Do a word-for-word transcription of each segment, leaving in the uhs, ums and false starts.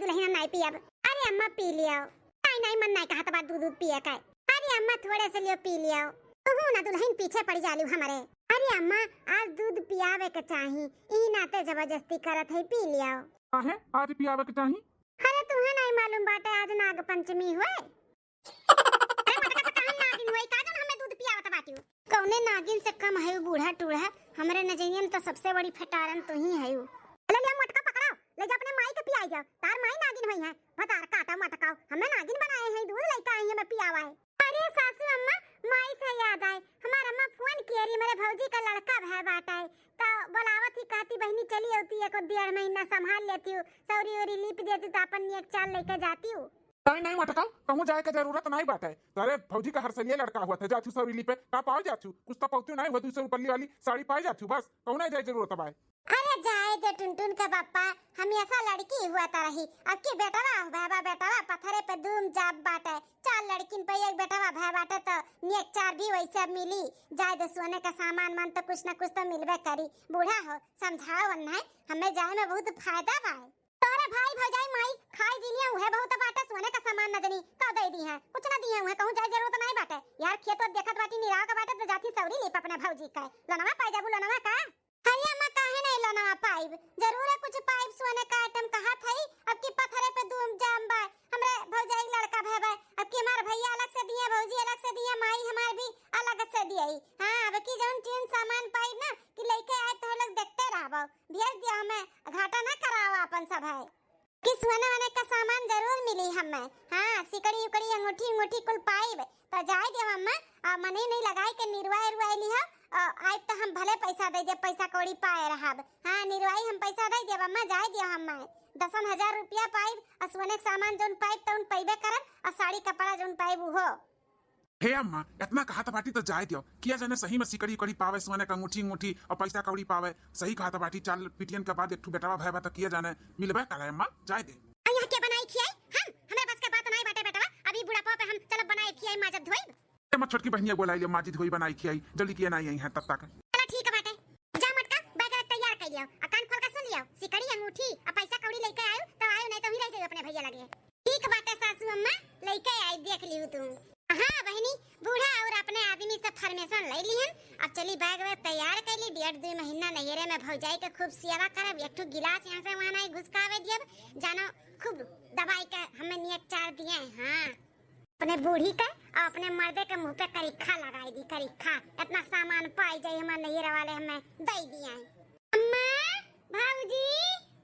दुलहिन नाई पियब। अरे अम्मा पी लियो। नाई नाई, मन नाई कहत बा दूध दूध पिए के। अरे अम्मा थोड़े से लियो पी लियो। तू ना दुलहिन पीछे पड़ी जालू हमरे। अरे अम्मा, आज दूध पियावे के चाही, ई नाते जबरदस्ती करत है, पी लियो। काहे आज पियावे के चाही? अरे तुहे नाई मालूम बाटे आज नाग पंचमी हुए? अरे मटका, तो काहे नागिन होई का जौन हमें दूध पियावत बाटियो? कौने नागिन से कम है बूढ़ा टूढ़ा? हमरे नजरिया में तो सबसे बड़ी फटारन तू ही है। ले लिया मटका पकड़ाओ, ले जा अपने माई के पियाई जाओ। तार माई नागिन होई है, भतार काटा मटकाओ। हमें नागिन बनाए हैं, दूध लेके आई है, मैं पियावा है। अरे सासू अम्मा, माई से याद आए, हमार अम्मा फोन किए रही, मेरे भौजी का लड़का भय बाटा है, तो बोलावत ही, कहती बहिनी चली होती, एक डेढ़ महीना संभाल लेती हूँ, सौरी उरी लीप देती तो अपन नियक चाल लेके जाती हूँ। नहीं, नहीं मटका, कहूँ जाए के जरूरत नहीं बाटे। तोरे भौजी का हर सलिए लड़का हुआ था, जाछू सौरी लीपे, का पावे जाछू? कुछ तो पौतू नहीं हुआ, दूसरे रुपल्ली वाली साड़ी पाए जाछू, बस, कहूँ नहीं जाए जरूरत बाय। अरे जाए दे टुनटुन के बापा, हमेशा लड़की हुआ तो रही, अब की बेटवा हुआ बा, बेटवा पथरे पे दूम जाब बाटे, चार लड़किन पे एक बेटवा भय बाटे, तो नियक चार भी वैसे मिली। जाए दे, सोने का सामान मान तो कुछ ना कुछ तो मिलबे करी। बूढ़ा हो, समझाओ वन्ना है, हमें जाए में बहुत फायदा बा। तोरे भाई भौजाई माई खाए जी लिया, उहे बहुत बाटे, सोने का सामान न जनी का दे दी है, कुछ ना दी है, उहे कहूँ जाए जरूरत नहीं बाटे। यार खेत वेत देखत बाटी निराग बाटे, तो जाती सौरी लीप अपने भौजी का। लोनवा पाई जाबू लोनवा का? अरे अम्मा, काहे नहीं लोनवा पाइब? जरूर है कुछ पाइब, सोने का आइटम कहा थई। अब की पथरे पे दूम जाम बा, हमरे भौजाई लड़का भय बा। अब की हमार भैया अलग से दिए, भौजी अलग से दिए, माई हमार भी अलग से दिए। हाँ, अब की जौन चीन सामान पाइब ना कि लेके आए तो लोग देखते रहबो, भेज दियो हमें, घाटा ना कराओ अपन सब है। कि सोने वोने का सामान जरूर मिली हमें। हाँ, सिकड़ी उकड़ी, अंगूठी उंगूठी कुल पाइब, तो जाए दियो अम्मा। आ, मनई नहीं लगाए के निरवाए रुआए लिहो, आ, आइब तो हम भले पैसा दे दियो, पैसा कौड़ी पाए रहब। हाँ, निरवाई हम पैसा दे दियो अम्मा, जाए दियो हमें। दसन हजार रुपया पाइब, आ सोने के सामान जौन पाइब तौन पइबे करब, आ साड़ी कपड़ा जौन पाइब उहो। हे अम्मा, इतना कहत बाटी तो जाए दियो। किया जाने सही में सिकड़ी उकड़ी पावे, सोने का अंगूठी अंगूठी और पैसा कौड़ी पावे। सही कहत बाटी, चार पिटियन के बाद एक ठो बेटवा भय बा तो किया जाने मिलबे करे अम्मा, जाए दे। आ यहाँ के बनाई खियाई? हम, हमरे बस के बात नाई बाटे बेटवा। अभी बुढ़ापा पे हम चलब बनाए खियाई, माजब धोइब। ए, अम्मा छोटकी बहनिया बोलाई लियो, माजी धोई बनाई खियाई, जल्दी किया नाई आई हैं तब तक। चला ठीक बाटे, जा मटका बैग रख तैयार कर लियो, आ कान खोल के सुन लियो, सिकड़ी अंगूठी आ पैसा कौड़ी लेके आयो तो आयो, नहीं तो वहीं रह जाइयो अपने भैया लगे। ठीक बाटे सासू अम्मा, लइके आई, देख लिहू तू। हाँ बहिनी, बूढ़ा और अपने आदमी से फॉर्मेशन ले लिहन। अब चली बैग वैग तैयार कर ली, डेढ़ दुई महीना नैहरे में भौजाई के खूब सेवा करब, एक ठो गिलास यहाँ से वहाँ नहीं घुसकावे दियब, जानो खूब दबाई के हमें नियत चार दिए। हाँ, अपने बूढ़ी के और अपने मर्दे के मुंह पे करिखा लगाई दी, करिखा। इतना सामान पाई जाई हमारे नैहरे वाले हमें दे दिए। अम्मा, भौजी,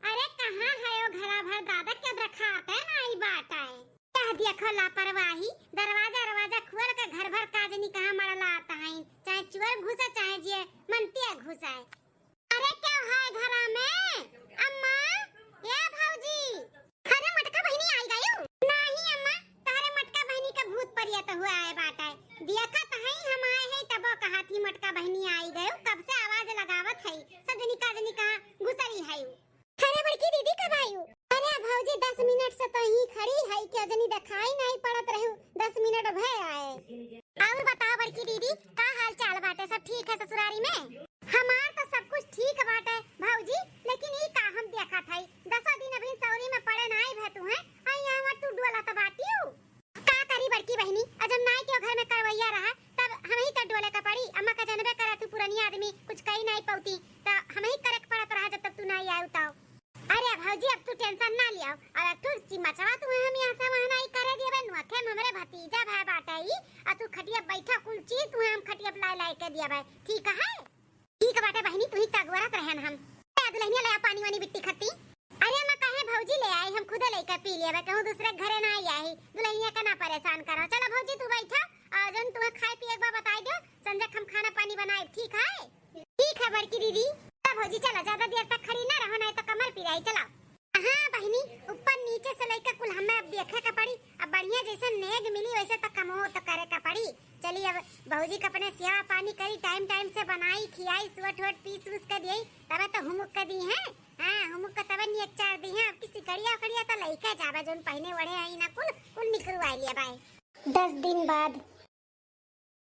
अरे कहाँ है वो घरा भर दादा के रखाते नाई बाटे। कह दिया खो लापरवाही, दरवाजा दरवाजा खोल के घर भर काजनी कहाँ मरला आता है, चाहे चोर घुसे चाहे जे मनतिया घुसे। अरे क्या है घरा में? अम्मा, ए भौजी, अरे मटका बहिनी आई गयो? नाही अम्मा, तहरे मटका बहिनी के भूत परियत हुआ है बाटे। देखत है हम आए हैं तबो कहा थी मटका बहिनी आई गयो, कब से आवाज लगावत है, सब जनी का जनी कहाँ घुसरी है। अरे बड़की दीदी कब आयु? अरे भौजी दस मिनट से तो ही खड़ी है, क्या जनी दिखाई नहीं पड़त रहू, दस मिनट भय आए। और बताओ बड़की दीदी, का हाल चाल बाटे, सब ठीक है ससुरारी में? हमार तो सब कुछ ठीक बाटे भौजी, लेकिन ई का हम देखत हई, दसा दिन अभी सौरी में पड़े नाई भे तू हैं, आ यहाँ तू डोलत बाटियो। का करी बड़की बहिनी, अजम नाई के घर में करवैया रहा, तब हम ही तो डोले का पड़ी। अम्मा का जनबे करा तू पुरनिया आदमी, कुछ कही नाई पौती, त हम ही करे के पड़त रहा जब तक तू नाई आयु तब। अरे भौजी, अब तू टेंशन ना लियाओ, अब तू चिमचवा तू हम यहाँ से वहाँ नाई करे दिए बे, नोखे में हमरे भतीजा भाई बाटे ई, आ तू खटिया बैठा, कुल चीज तू हम खटिया पे लाई लाई के दिया बे, ठीक है? ठीक बाटे बहिनी, तू ही तगवरत रहन हम। ए, दुल्हनिया ले आ पानी वानी बिट्टी खत्ती। अरे अम्मा, काहे भौजी ले आई, हम खुदे लेके पी लेबे, कहूँ दूसरे घरे ना आई आई। दुल्हनिया का ना परेशान करो। चलो भौजी तू बैठा, और जौन तुम्हें खाए पिए के बा बताई दो, संजय हम खाना पानी बनाए, ठीक है? ठीक है बड़की दीदी। चलो भौजी चलो, ज्यादा देर तक खड़ी ना रहो, नहीं तो कमर पिराई। चलो। हाँ बहिनी, ऊपर नीचे से लेके कुल हमें अब देखे के पड़ी। अब बढ़िया जैसे नेग मिली वैसे तो कमो तो करे के पड़ी। चली अब भौजी के अपने सेवा पानी करी, टाइम टाइम से बनाई खियाई, सोट वोट पीस उस के दिए, तबे तो हुमुक के दी है। हाँ, हुमुक के तबे नियत चार दी है। अब किसी गड़िया उकड़िया तो लइके जाबे, जौन पहने ओढ़े आई ना कुल, कुल निकरवाई लिया बाय। दस दिन बाद।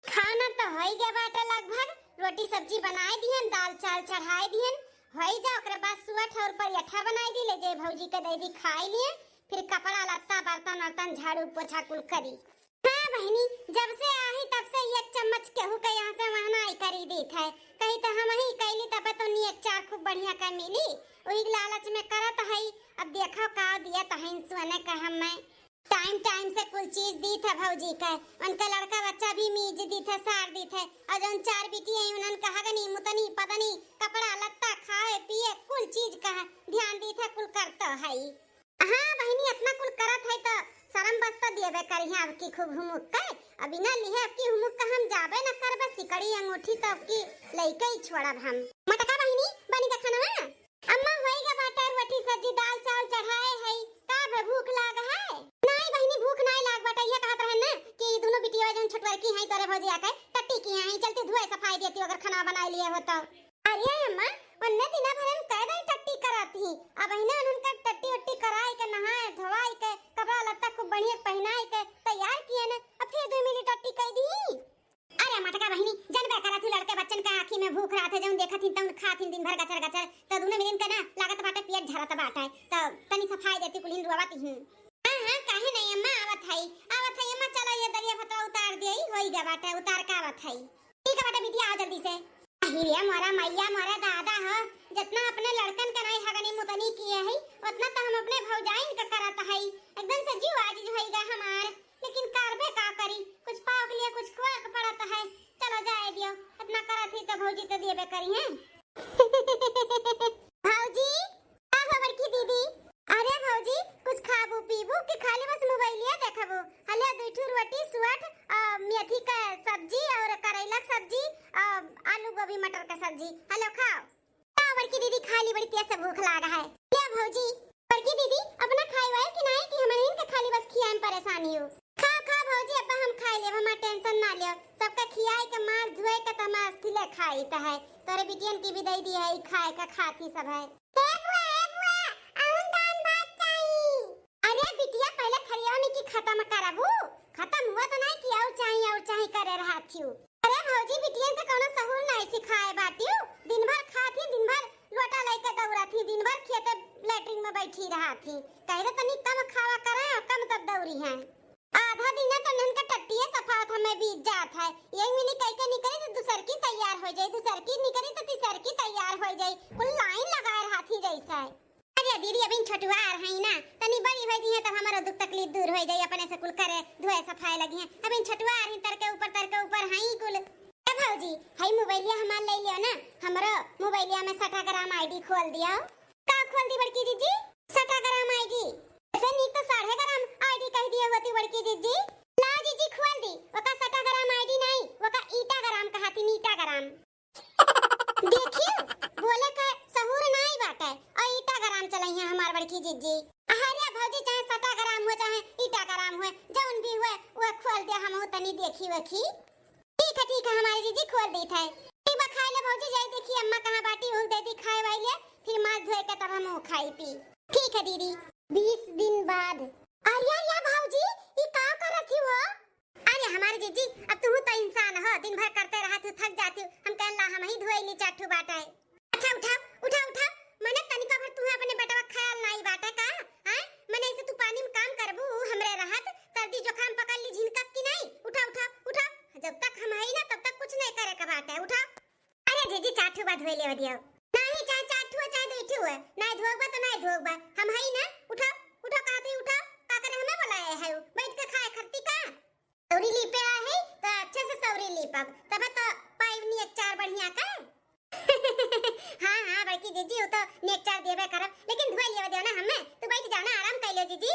खाना तो होई गया बाटे लगभग, रोटी सब्जी बनाए दिहन, दाल चाल चढ़ाए दिहन, होई जा, ओकरे बाद सुअट और परियठा बनाए दी, ले जे भौजी के दे दी खाए लिए। फिर कपड़ा लत्ता, बर्तन वर्तन, झाड़ू पोछा कुल करी। हाँ बहिनी, जब से आही तब से एक चम्मच केहू के यहाँ से वहाँ नाई करी देत है। कही तो हम ही कैली, तब तो नी एक चार खूब बढ़िया का मिली, वही लालच में करत हई। अब देखो का दिया तहन सोने का हम मैं। टाइम टाइम से कुल चीज दीत है भौजी के, उनके लड़का बच्चा भी मीज दीत है, सार दीत है, और जौन चार बेटी है उन्हन कहा गनी मुतनी पतनी, कपड़ा लत्ता, खाए पिए, कुल चीज का ध्यान दीत है, कुल करत है। हाँ बहिनी, इतना कुल करत है तो शरम बस तो देबे करिहे अब की खूब हुमुक के। अब बिना लिहे अब की हुमुक के हम जाबे न करबे, सिकड़ी अंगूठी तो अब की लइके ही छोड़ब हम। मोटका बहिनी, बनी का खाना? अम्मा, होई गा बाटे रोटी सब्जी, दाल चावल चढ़ाए है। का बे, भूख लाग है? नाई बहिनी, भूख नाई लाग बाटे, ये कहत रहन ना कि ई दोनों बिटिया जौन छोटवरकी हैं तोरे भौजी आके टट्टी की हैं, चलती धोए सफाई देती अगर खाना बनाए लिए हो तो। अरे अम्मा, उनने दिना भर हम कह रही टट्टी कराती, अब इन्हें उनका टट्टी उट्टी कराए के नहाए धोवाए के कपड़ा लत्ता खूब बढ़िया पहनाए के तैयार किए न, अब फिर दो मिली टट्टी कह दी। अरे मटका बहिनी, जनबे करत ही लड़के बच्चन का आँखी में भूख रहत है, जौन देखत ही तौन खात ही दिन भर गचर गचर, तो दोनों मिलिन के ना लागत बाटे पेट झरत बाटे, तो तनी सफाई देती कुलिन रोवत ही। हाँ हाँ, काहे नहीं अम्मा, आवत है, आवत है अम्मा, चलो ये दरिया भतवा उतार दिए, होई गा बाटे, उतार का आवत है। ठीक है बेटा, बिटिया, आओ जल्दी से। अही रे मोरा मैया, मोरा दादा हो, जितना अपने लड़कन के नहीं हगनी मुतनी किए है, उतना तो हम अपने भौजाइन के करत है। एकदम से जीव आजिज होई गा हमार, लेकिन करबे का करी, कुछ पाव के लिए कुछ खोए के पड़त है। चलो जाए दियो, इतना करत ही तो भौजी तो देबे करी हैं। भौजी, का हो बड़की दीदी? अरे भौजी, कुछ खाबू पीबू कि खाली बस मोबाइलिया देखबू? हले दुई ठू रोटी, सुअट, आ, मेथी का सब्जी और करैला का सब्जी, आ, आलू गोभी मटर का सब्जी। हलो खाओ। का बड़की दीदी, खाली बड़ी तेज से भूख लाग है। ले भौजी, बड़की दीदी, अपना खाए वाए कि नाई कि हमन इनके खाली बस खियाए में परेशानी हो? खाओ, खाओ भौजी, अब हम खाई लेब, हमार tension ना लियो। सबका खियाई के मांस धोए के त हमार अस्थिले खाई त है। तोरे बिटियन की भी दई दी है, ई खाए का खाती सब है। ए बुआ, ए बुआ, अउन दान भात चाही। अरे बिटिया, पहले थरिया में की खत्म करबू, खत्म हुआ तो नहीं कि और चाही, और चाही करे रहा थियू। अरे भौजी, बिटियन के कौनो सहूर नहीं सिखाए बाटियू, दिन भर खात ही, दिन भर लोटा लेके दौड़त ही, दिन भर खेते latrine में बैठी रहत ही। कह दे तनी कम खावा करे और कम तब दौड़ी हैं। आधा दिन तो नन का टट्टिए सफावत हमें बीत जात है। एक मिली कह के निकली तो दूसर की तैयार हो जाई, दूसर की निकली तो तीसर की तैयार हो जाई। कुल line लगाए रहत ही जैसे। अरे दीदी, अभी छोटुआ आ रही ना, तनी बड़ी हो गई है तब हमारा दुख तकलीफ दूर हो जाई, अपने से कुल करे धोए सफाए लगी हैं। अभी छोटुआ आ रही, तर के ऊपर, तर के ऊपर हई कुल। ए भौजी, हई मोबाइलिया हमार ले लियो ना, हमरो मोबाइलिया में सटाग्राम ID खोल दियो। का खोल दी बड़की जीजी? सटाग्राम ID। ऐसे नीक तो साढ़े ग्राम ID कह दिए होती बड़की जीजी। ला जीजी खोल दी, ओका सटाग्राम ID नहीं, ओका ईटाग्राम कहाती, ईटाग्राम। देखियो, बोले के सहूर नाई बाटे, और ईटाग्राम चलइहे हमार बड़की जीजी। अरे भौजी, चाहे सटाग्राम हो, चाहे ईटाग्राम हो, जौन भी हो, वह खोल दे, हमहू तनी देखी वखी। ठीक है, ठीक है, हमारी जीजी खोल दी थे। ठीक बा, खाए ले भौजी, जाई देखी अम्मा कहाँ बाटी, उन दे दी खाए वाई ले, फिर मांस धोए के तब हम खाई पी। ठीक है दीदी। बीस दिन बाद। अरे, अरे भौजी, ई का करत ही हो? अरे हमारी जीजी, अब तू तो इंसान हो, दिन भर करते रहत हो, थक जाती हो, हम कहन ला हम ही धोए ली चार ठू बाटे। अच्छा उठाओ, उठाओ, उठाओ। मने तनिका भर तुहे अपने बेटवा ख्याल नाई बाटे का? हैं? मने ऐसे तू पानी में काम करबू, हमरे रहत सर्दी जुकाम पकड़ ली झिनकब की नाई? उठाओ, उठाओ, उठाओ। जब तक हम हई ना तब तक कुछ नहीं करे के बाटे। उठाओ। अरे जीजी, चार ठू बा धोए लेवे दियो। नाई, चाहे चार ठू हो, चाहे दो ठू हो, नाई धोबा तो नाई धोबा, हम हई ना। उठाओ, उठाओ, कहते उठाओ। का करे हमें बुलाए है? बैठ के खाए खरती का? सौरी लीपे आहे तो अच्छे से सौरी लीपब, तबे तो पाइब नी एक चार बढ़िया का। हाँ, हाँ, बड़की जीजी, वो तो नी एक चार देबे करब, लेकिन धोए लेवे देव ना हमें। तू बैठ जाओ ना, आराम कर लियो जीजी।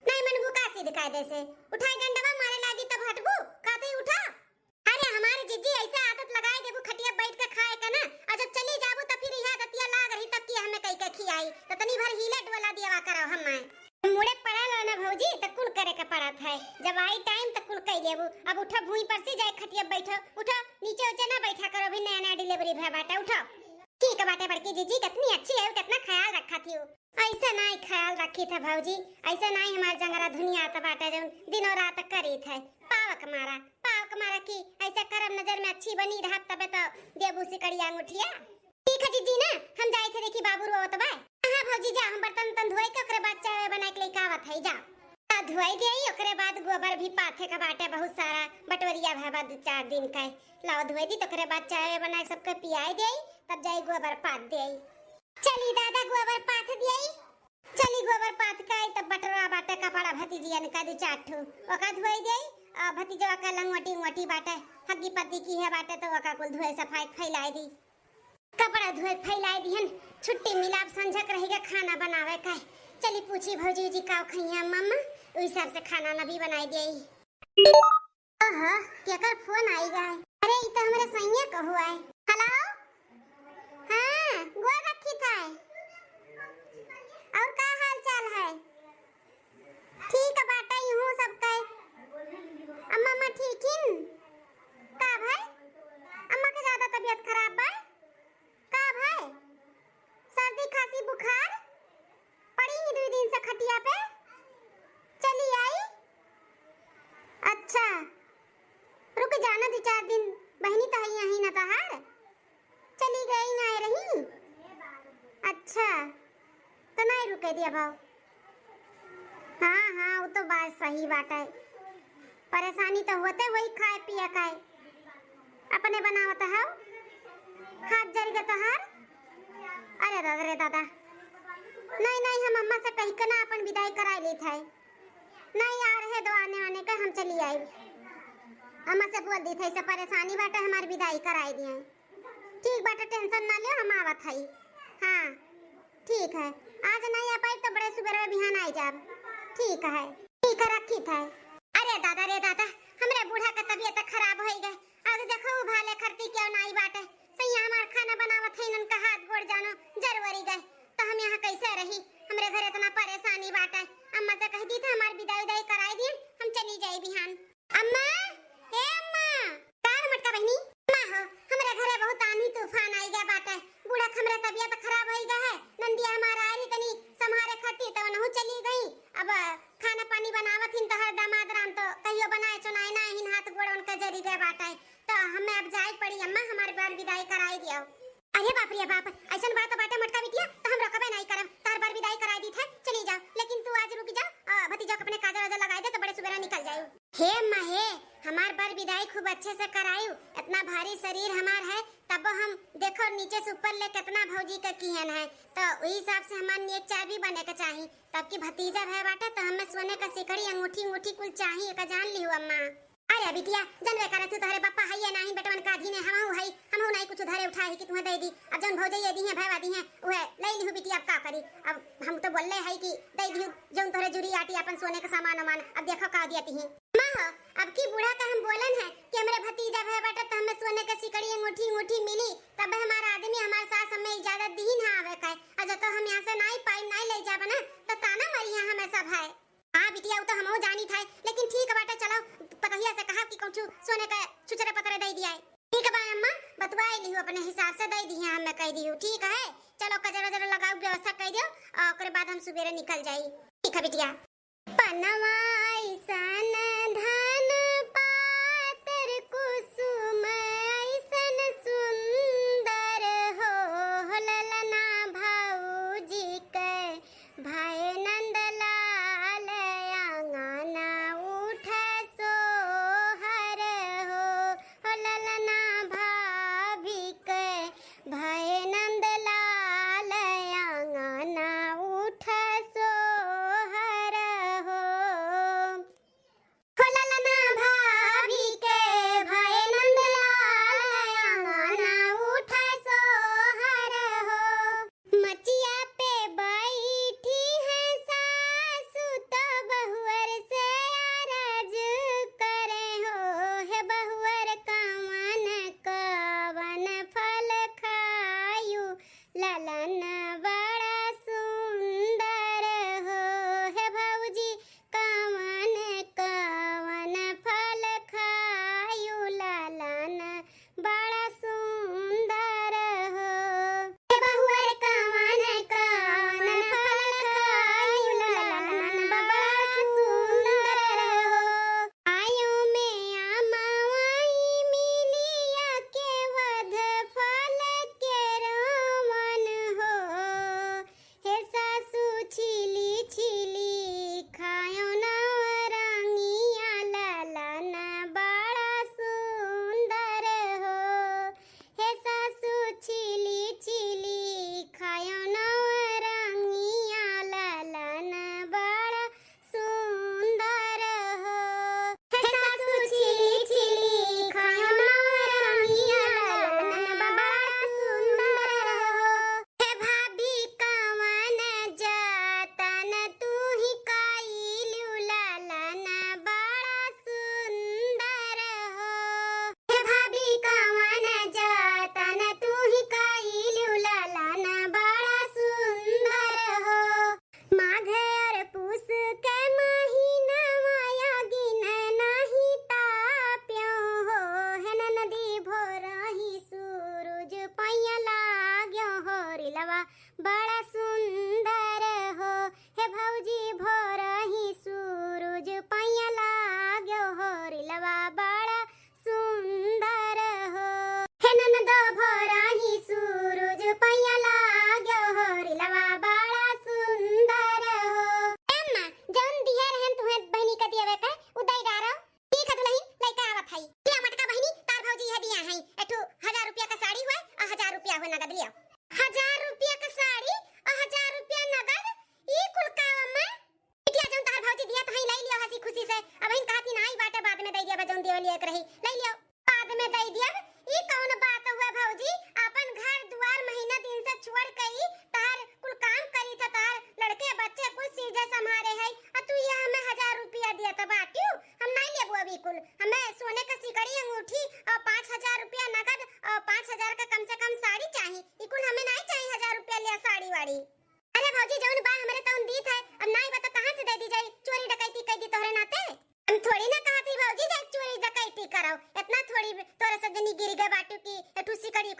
नहीं मन बुका सीध कायदे से। उठाए डंडवा मारे लागी तब हटबू, कहते ही उठा। अरे हमारे जीजी, ऐसे आदत लगाए देबू खटिया बैठ के खाए का ना, और जब चली जाबू तो फिर यह आदतिया लाग रही तब की हमें कई के खियाई, तो तनी भर हिले डोला दिया करो हमें। मुड़े पड़ल हो ना भौजी, त कुल करे के पड़त है। जब आई टाइम त कुल कई लेबू। अब उठो, भुई पर से जाए खटिया बैठो, उठो, नीचे उचे ना बैठा करो, अभी नया नया delivery भय बाटे, उठो। ठीक बाटे बड़की जीजी, कितनी अच्छी है, कितना ख्याल रखा थी। ऐसे नाई ख्याल रखी था भौजी, ऐसे नाई हमार जंगरा धुनिया त बाटे जौन दिनों रात करी थे। पावक मारा, पावक मारा की ऐसे करब नजर में अच्छी बनी रहब तबे तो देबू सिकड़िया अंगूठिया। ठीक है जीजी ना, हम जाए थे देखी बाबू रोवत बा। हाँ भौजी जा, हम बर्तन उर्तन धोए के ओकरे बाद चाय वाय बनाए के लेके आवत है जा। आ धोई देई, ओकरे बाद गोबर भी पाथे का बाटे बहुत सारा, बटोरिया भवा दो चार दिन का। लाओ धोई दी, तोकरे बाद चाय बनाए सबके पियाई देई, तब जाई गोबर पाथ देई। चली दादा, गोबर पाथ देई। चली गोबर पाथ के आई, तब बटोरा बाटे कपड़ा भतीजियन का दो चार ठो, ओका धोई देई। आ भतीजवा का लंगोटी उंगोटी बाटे, हग्गी पत्ती की है बाटे, तो ओका कुल धोए सफाई फैलाई दी। कपड़ा धोए फैलाई दिहन, छुट्टी मिला, अब संझक रही के खाना बनावे का। चली पूछी भौजी जी का खइया मम्मा, ओइ हिसाब से खाना ना भी बनाई देई। ओहो, केकर फोन आई गा है? अरे, ई तो हमरे सैया का हुआ है। हेलो, हाँ, गोर रखी था। और का हाल चाल है? ठीक बाटे, यूं सब कहे। अम्मा, अम्मा ठीक हिन? का भाई, अम्मा के ज्यादा तबीयत खराब बा? का भाई, सर्दी खांसी बुखार? पड़ी ही दुई दिन से खटिया पे, चली आई। अच्छा, रुक जाना दो चार दिन, बहिनी तो है यहीं ना तहार, चली गई ना रही। अच्छा, तो नहीं रुके दिया भाव। हाँ हाँ, वो तो बात सही बाटे, परेशानी तो होते वही खाए पिए का है। अपने बनावत हव, हाथ जरि गे तोहार। अरे दादा रे दादा, नहीं नहीं, हम अम्मा से कहि के ना अपन विदाई कराई लेत है। नहीं आ रहे दो आने वाने का, हम चली आई। अम्मा से बोल दी थे, ऐसे परेशानी बाटे, हमार विदाई कराई दिए। ठीक बाटे, टेंशन ना लियो, हम आवत हई। हाँ ठीक है, आज नहीं आ पाई तो बड़े सुबेरे बिहान आई जाब। ठीक है। ठीक है, रखी था। अरे दादा रे दादा, हमरे बूढ़ा का तबीयत खराब होई गए। आज देखो उ भाले खरती क्यों नाई बाटे। सैया हमार खाना बनावत है, इनन का हाथ गोड़ जानो जरवरी गए। तो हम यहाँ कैसे रही? हमरे घर इतना परेशानी बाटे। अम्मा से कह दी था हमार विदाई उदाई कराई दिए, हम चली जाई बिहान। अम्मा, हे अम्मा। का रे मोटका बहिनी? अम्मा हो, हमरे घरे बहुत आंधी तूफान आई गया बाटे। बूढ़ा के हमरे तबीयत खराब होई गया है। नंदिया हमार आई रही तनी संभारे खातिर, तो वनहु चली गई। अब खाना पानी बनावत हिन तोहर दामाद राम, तो कहियो बनाए चुनाए ना हिन, हाथ गोड़ उनके जरी गए बाटे। तो हमें अब जाए पड़ी अम्मा, हमार बर विदाई कराई दियो। अरे बाप रे बाप, ऐसन बात बाटे मोटका बिटिया, तो हम रोकबे नहीं करब, तोहर बर विदाई कराई दी थे, चली जाओ, लेकिन तू आज रुक जा, अ, भतीजा के अपने काजर वाजर लगाई दे, तो बड़े सुबेरा निकल जाए। हे अम्मा हे, हमार बर विदाई खूब अच्छे से करायु। इतना भारी शरीर हमार है, तब हम देखो नीचे से ऊपर ले कितना भौजी के किहन है, तो वही हिसाब से हमार नेक चाबी बने के चाही। तब की भतीजा भय बाटे, तो हमें सोने का सिकड़ी, अंगूठी, अंगूठी कुल चाही, एका जान लिहु अम्मा। अरे बिटिया, जनबे करे तू, तोहरे बापा हइये नाही, बेटवन का अधीने हमहू हई, हमहू नाही कुछ धरे उठाए ही कि तुहें दे दी। अब जौन भौजइये दीहें, भयवा दीहें, उहे लई लिहु बिटिया, अब का करी। अब हम तो बोलले हई कि दे दिहु, जौन तोहरे जुरी आटी अपन सोने के सामान उमान, अब देखो का दिया तिही। माँ हो, अब की बूढ़ा का हम बोलन है कि हमरे भतीजा भय बाटे तो हमें सोने के सिकड़ी, अंगूठी, अंगूठी मिली, तब हमार आदमी, हमार सास हमें इजाजत दीही ना आवे का। अज तो हम यहाँ से नाही पाई, नाही ले जाब ना, तो ताना मरी है हमें सब है। हाँ बिटिया, उ तो हमहू जानी था, लेकिन ठीक बाटे, चलो पतोहिया से कहा कि कुछ सोने का छुचरे पतरे दे दिया है। ठीक बा अम्मा, बतवाई लिहु, अपने हिसाब से दे दिहे, हमें कह दिहु, ठीक है। चलो कजर वजर लगाओ, व्यवस्था कर दियो, और ओकरे बाद हम सुबेरे निकल जाई। ठीक है बिटिया। पनवा ऐसन धन पातर कुसुम ऐसन सुंदर हो, हो ललना भौजी के भय नंदलाल आंगन उठ सोहर हो, हो ललना भाभी के भय नंदलाल आंगन उठ सोहर हो। हो ललना भाभी के भय नंदलाल आंगन उठ सोहर हो। मचिया पे बैठी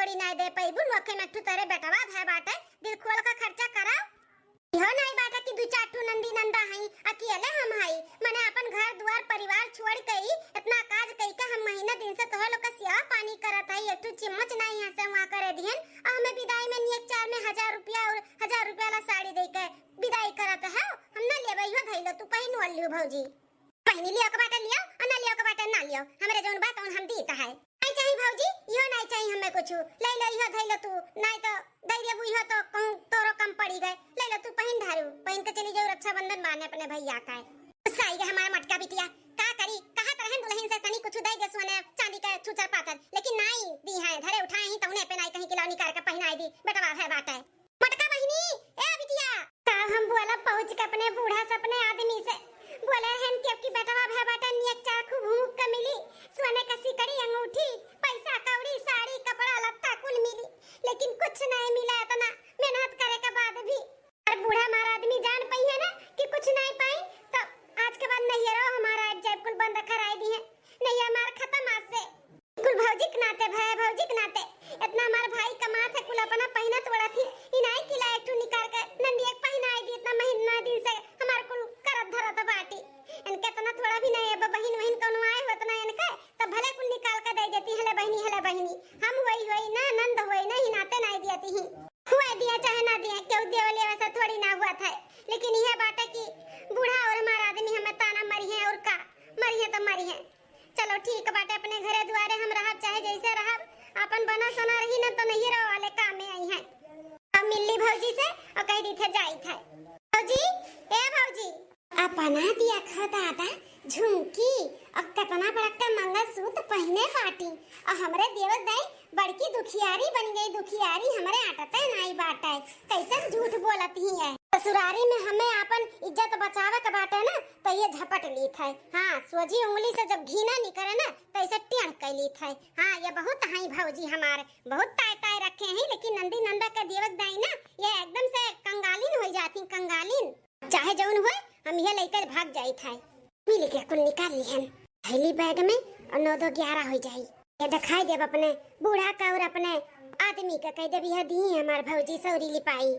थोड़ी नाई दे पइबू, नोखे में तू तोरे बेटवा भय बाटे, दिल खोल के खर्चा करा। इहो नाई बाटे कि दू चार ठू नंदी नंदा हई, अकेले हम हई, मने अपन घर दुआर परिवार छोड़ के ही इतना काज कई के हम महीना दिन से तोहर लोग का सेवा पानी करत हई, एक ठू चिम्मच नाई यहाँ से वहाँ करे दिहन, और हमें विदाई में नियत चार में हजार रुपया और हजार रुपया वाला साड़ी दे के विदाई करत है। हम ना लेबे, इहो धइलो, तू पहिन ओढ़ लियो भौजी। पहिनी लियो के बाटे लियो, और ना लियो के बाटे ना लियो, हमरे जौन बात उन हम दीत है। नाई चाही भौजी, इहो नाई चाही हमें कुछ। ले लो, इहो धइलो तू, नाई तो दे देबू, इहो तो कहूँ तोरो कम पड़ी गए। ले लो तू, पहिन ढारू, पहिन के चली जाऊ रक्षाबंधन माने अपने भैया का है। गुस्सा आई गए हमारा मटका बिटिया, का करी, कहा तरहन दुल्हन से तनी कुछ दे दे सोने चांदी के छूचर पातर, लेकिन नाई दी है, धरे उठाए ही तौने पे नाई कहीं किलो निकाल के पहनाई दी, बेटवा है बाटे। मटका बहिनी, ए बिटिया। का हम बोला पहुँच के अपने बूढ़ा से, अपने आदमी से? बोले रहन कि अब की बेटवा भय बाटे, नियत चार खूब भूख के मिली, सोने का सिकड़ी, अंगूठी, पैसा कौड़ी, साड़ी, कपड़ा, लत्ता कुल मिली, लेकिन कुछ नहीं मिला इतना मेहनत करे के बाद भी। और बूढ़ा हमारा आदमी जान पाई है ना कि कुछ नहीं पाई, तो आज के बाद नैहरो हमारा एक जैब कुल बंद कराई दी है, नैहर हमारा खत्म आज से। कुल भौजी के नाते, भय भौजी के नाते, इतना हमार भाई कमात है, कुल अपना पहिनत ओढ़त ही, इनाई किला एक ठू निकाल के नंदी एक पहिनाई दी, इतना महीना दिन से हमार कुल करत धरत बाटी। इनके इतना थोड़ा भी नहीं है, अब बहिन वहिन कौनो आए होत ना इनके, तब भले कुल निकाल के दे देती, "हले बहिनी, हले बहिनी, हम होई होई ना, नंद होई ना, ही नाते नहीं दियती ही।" हुए दिया चाहे ना दिया, केहू देवे लेवे से थोड़ी ना हुआ था, लेकिन यह बाटे कि बूढ़ा और हमारा आदमी हमें ताना मरी है, और का मरी है तो मरी है। चलो ठीक बाटे, अपने घरे दुआरे हम रहब, चाहे जैसे रहब, अपन बना सना रही ना तो नैहर वाले काम में आई हैं। अब मिल ली भौजी से और कह दी थे जाई थे। भौजी, ए भौजी, अपना दिया खो दादा झुमकी और कितना बड़का मंगलसूत्र पहिने बाटी, और हमरे देवर दाई बड़की दुखियारी बन गई, दुखियारी हमरे आटते नाई बाटे, कैसन झूठ बोलत ही है। ससुरारी में हमें आपन इज्जत बचावे के बाटे ना, तो ये झपट लीत है। हाँ, सोझी उंगली से जब घी ना निकरे ना, तो ऐसे टेढ़ कर लीत है। हाँ, ये बहुत हई भौजी हमार, बहुत ताय ताय रखे हैं, लेकिन नंदी नंदा के देवक दाई ना, ये एकदम से कंगालीन हो जाती, कंगालीन। चाहे जौन हुए, हम ये लेकर भाग जाइत है। मिल के कुल निकाल लिहन थैली बैग में, और नौ दो ग्यारह हो जाई। ये दिखाई देब अपने बूढ़ा का और अपने आदमी का, कह देब यह दी हमार भौजी सौरी लिपाई।